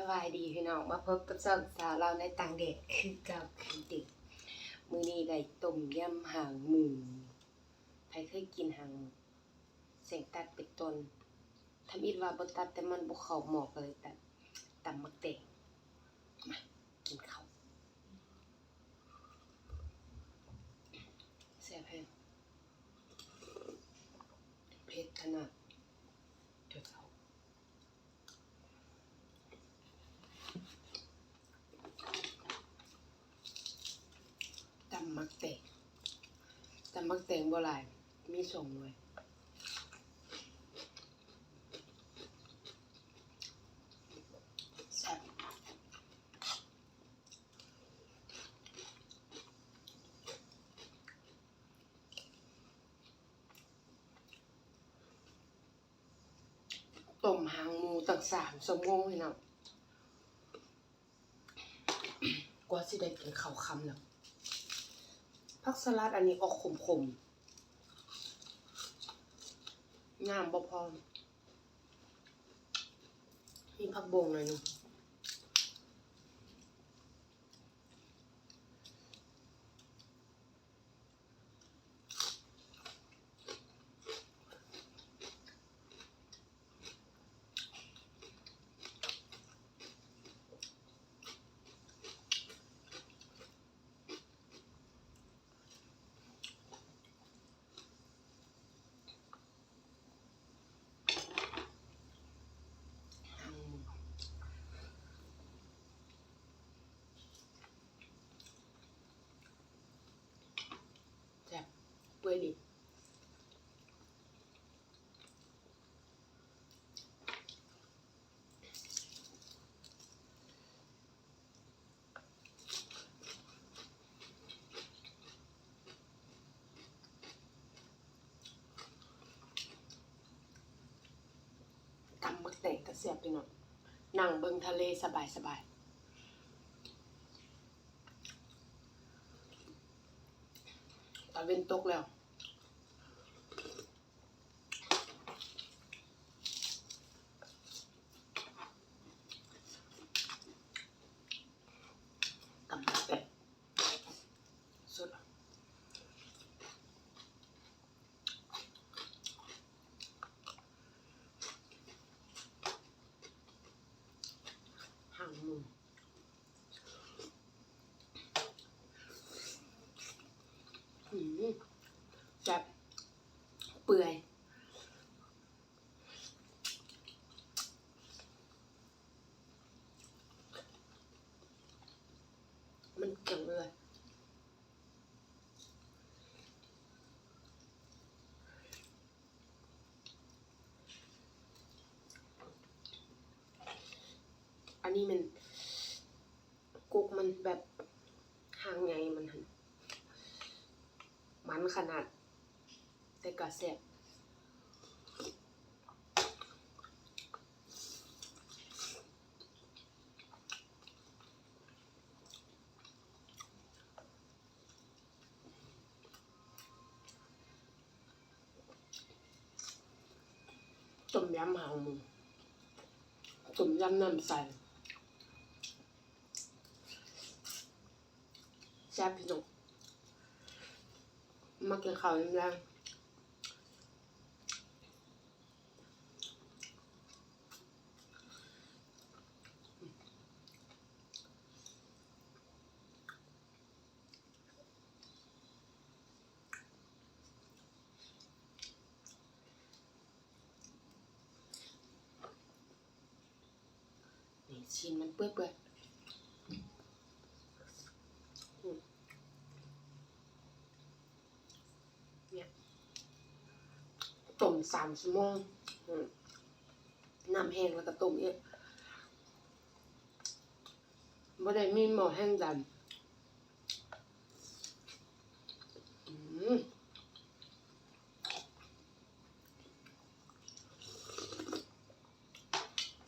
ສະບາຍດີພີ່ນ້ອງ ມາພົບກັບຊ່ອງສາວລາວໃນຕ່າງແດນຄືເກົ່າຄືເດີມ. ມື້ນີ້ໄດ້ຕົ້ມຍຳຫາງໝູ. ໃຜເຄີຍກິນຫາງໝູ? ແຊງຕັດເປັນຕົ້ນ. ທຳອິດວ່າບໍ່ຕັດ ແຕ່ມັນບໍ່ເຂົ້າໝໍ້ ກໍເລີຍຕັດ. ຕຳໝາກແຕງ. ມາ ກິນເຂົ້າ. ແຊບແຮງ. ເຜັດຂະໜາດ. ຕຳໝາກແຕງ. ຕຳໝາກແຕງບໍ່ຫຼາຍ ມີສອງໜ່ວຍ. ແຊບ. ຕົ້ມຫາງໝູຕັ້ງສາມຊົ່ວໂມງພີ່ນ້ອງ ກວ່າຊິໄດ້ກິນເຂົ້າຄ່ຳແລ້ວ. ຜັກສະຫຼັດອັນນີ້ອອກຂົມໆ ນ້ຳບໍ່ພໍ. ມີຜັກບົ້ງໜ້ອຍໜຶ່ງ. ແຊບ ເປື່ອຍດີ. ຕຳໝາກແຕງກໍແຊບພີ່ນ້ອງ ນັ່ງເບິ່ງທະເລສະບາຍໆ. ຕາເວັນຕົກແລ້ວ. ຕຳແຕງສົດ ຫາງໝູ. ອືມ ແຊບ ເປື່ອຍ ມັນແຂງເລີຍ. ອັນນີ້ແມ່ນກົກມັນແບບຫາງໃຫຍ່ມັນຫັ້ນ ມັນຂະໜາດ ແຕ່ກໍແຊບ. ຕົ້ມຍຳຫາງໝູ ຕົ້ມຍຳນ້ຳໃສ ແຊບພີ່ນ້ອງ ມາກິນເຂົ້າຍາມແລງ. ນີ້ ຊີ້ນມັນເປື່ອຍໆ ອືມ ເນຍ ຕົ້ມສາມຊົ່ວໂມງ ອືມ ນ້ຳແຫ້ງແລ້ວກໍຕົ້ມອີກ ບໍ່ໄດ້ມີໝໍ້ແຮງດັນ. ອືມ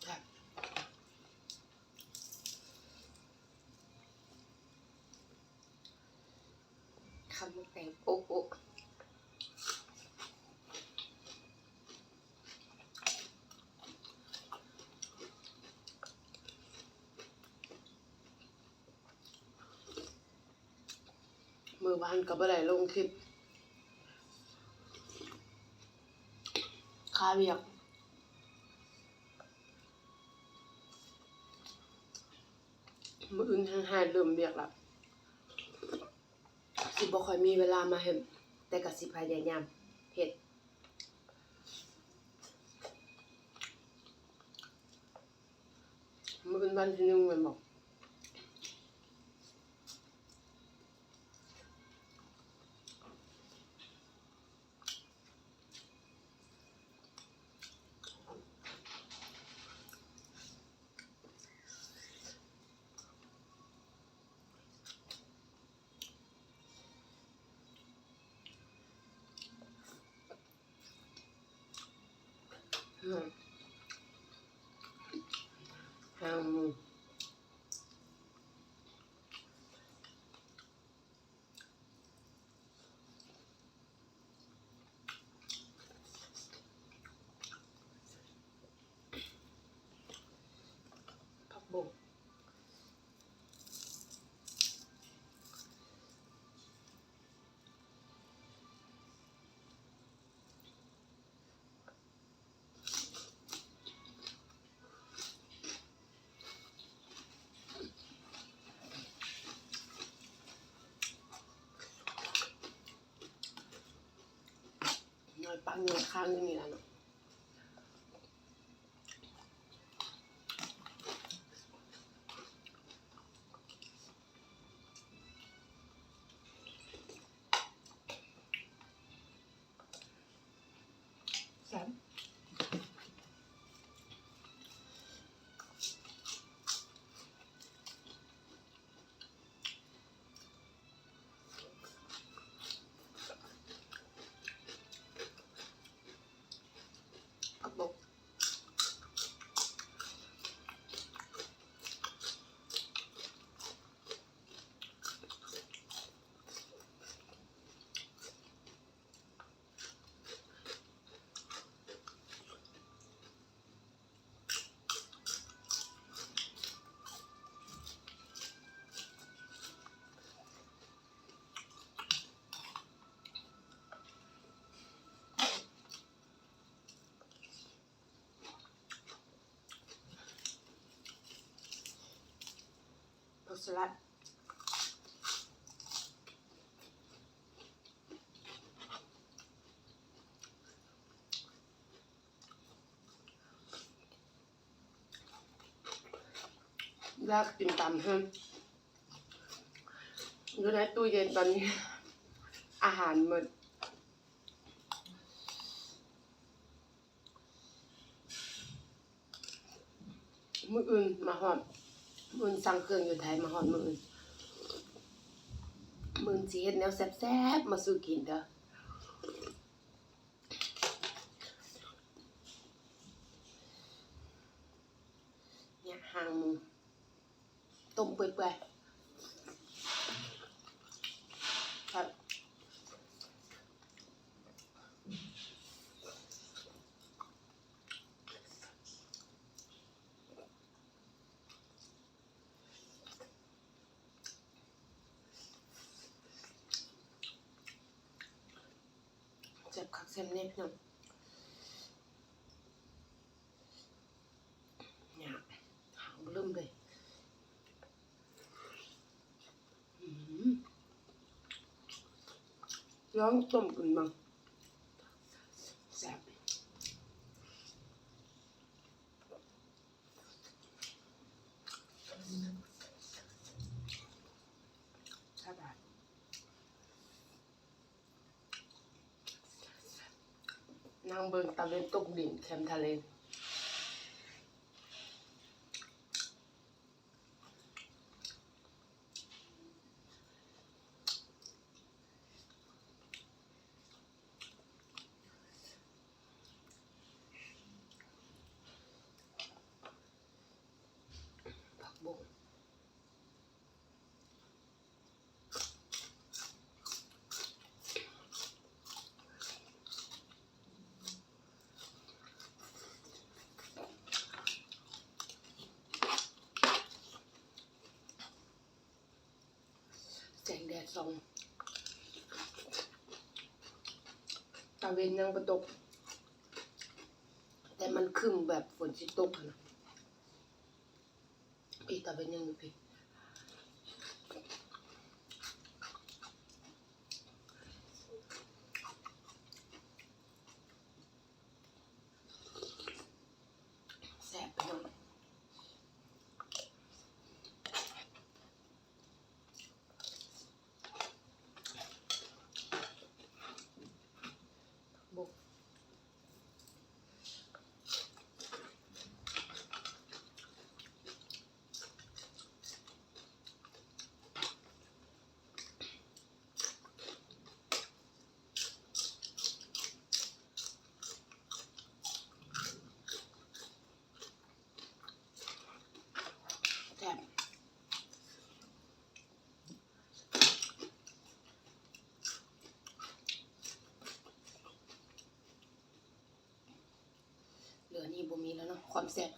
ແຊບ ຄຳແຕງໂອະໂອະ. ວ່າຫັ້ນກໍບໍ່ໄດ້ລົງຄລິບ ຄາວຽກ. ມື້ອື່ນແຮ່ງຫາເລີ່ມວຽກລະ ຊິບໍ່ຄ່ອຍມີເວລາມາເຮັດ ແຕ່ກໍຊິພະຍາຍາມເຮັດ. ມື້ອື່ນວັນທີໜຶ່ງແມ່ນບໍ່? ຫາງໝູ ຜັກບົ້ງ. ນ້ອຍປັງນ້ອຍຄ້າງຢູ່ນີ້ລະເນາະ. ແຊບ. ຜັກບົ້ງ. ຜັກສະຫຼັດ. ຢາກກິນຕຳແຮງ. ຢູ່ໃນຕູ້ເຢັນຕອນນີ້ ອາຫານໝົດ. ມື້ອື່ນມາຮອດ ມື້ອື່ນສັ່ງເຄື່ອງຢູ່ໄທມາຮອດມື້ອື່ນ. ມື້ອື່ນຊິເຮັດແນວແຊບໆມາສູ່ກິນເດີ. ເນຍ ຫາງໝູ ຕົ້ມເປື່ອຍໆ ແຊບ. ແຊບຄັກແຊບແນ່ພີ່ນ້ອງ. ຫາງເລີ່ມເລີຍ. ອືມ ລອງຕົ້ມກິນເບິ່ງ ແຊບ. ສະບາຍ. ນັ່ງເບິ່ງຕາເວັນຕົກດິນແຄມທະເລ. ຜັກບົ້ງ. ແສງແດດສ່ອງ ເວັນຍັງບໍ່ຕົກ ແຕ່ມັນຄຶ້ມແບບຝົນຊິຕົກຫັ້ນນະ. ອີຕາເວັນຍັງຢູ່ພີ້. ແຊບ ພີ່ນ້ອງ. ແຊບ. ເຫຼືອນີ້ບໍ່ມີແລ້ວເນາະ ຄວາມແຊບ.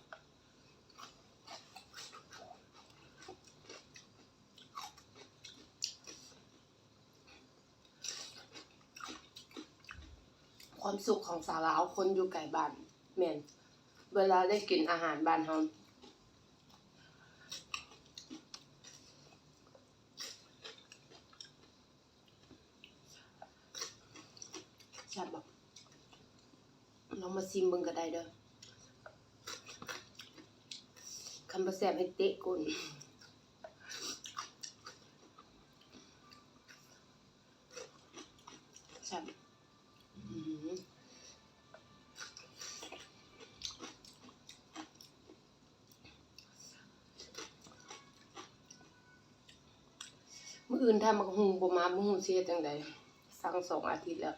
ຄວາມສຸກຂອງສາວລາວຄົນຢູ່ໄກບ້ານ ແມ່ນເວລາໄດ້ກິນອາຫານບ້ານເຮົາ. ແຊບບໍ່? ລອງມາຊີມເບິ່ງກໍໄດ້ເດີ. ຄັນບໍ່ແຊບໃຫ້ເຕະກົ້ນ. ແຊບ. ອືມ. ມື້ອື່ນຖ້າໝາກຫຸ່ງບໍ່ມາ ບໍ່ຮູ້ຊິເຮັດຈັ່ງໃດ. ສັ່ງສອງອາທິດແລ້ວ.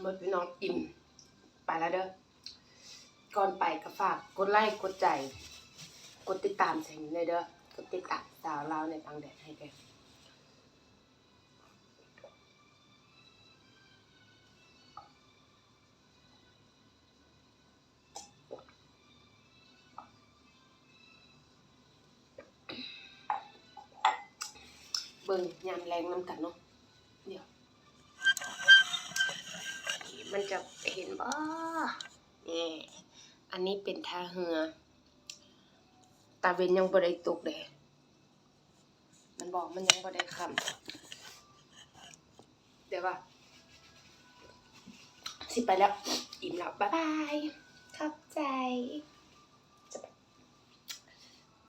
ໝົດ ພີ່ນ້ອງ ອີ່ມ ໄປແລ້ວເດີ. ກ່ອນໄປກໍຝາກກົດໄລ້ ກົດໃຈ ກົດຕິດຕາມໃຫ້ແດ່ເດີ. ກົດຕິດຕາມສາວລາວໃນຕ່າງແດນໃຫ້ແດ່. ເບິ່ງຍາມແລງນຳກັນເນາະ. ດຽວ ມັນຈະເຫັນບໍ່? ນີ້ ອັນນີ້ເປັນທ່າເຮືອ. ຕາເວັນຍັງບໍ່ໄດ້ຕົກເດ້. ມັນບອກມັນຍັງບໍ່ໄດ້ຄ່ຳ. ດຽວວ່າ ຊິໄປແລ້ວ. ອີ່ມແລ້ວ. ບາຍບາຍ. ຂອບໃຈ.